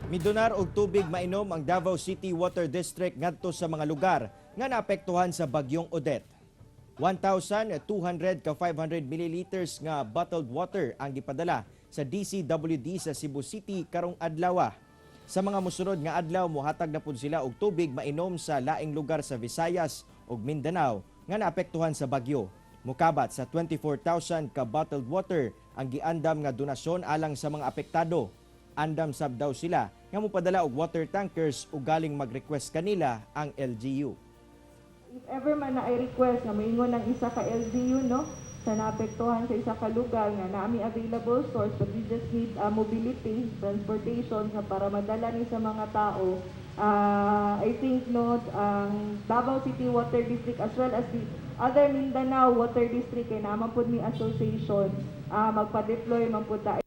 Midonar og tubig mainom ang Davao City Water District ngadto sa mga lugar nga naapektuhan sa bagyong Odette. 1,200 ka 500 milliliters nga bottled water ang gipadala sa DCWD sa Cebu City karong adlaw. Sa mga musunod nga adlaw, mohatag na pud sila og tubig mainom sa laing lugar sa Visayas ug Mindanao nga naapektuhan sa bagyo. Mukabat sa 24,000 ka bottled water ang giandam nga donasyon alang sa mga apektado. Andam sab daw sila nga mopadala og water tankers ug galing mag-request kanila ang LGU. If ever man na ay request nga moingon ng isa ka LGU, no, sa naapektuhan sa isa ka lugar nga naa mi available source, but we just need mobility, transportation nga para madala ni sa mga tao. I think, no, ang Davao City Water District as well as the other Mindanao Water District kay naa man pud mi association, magpa-deploy man pud ta.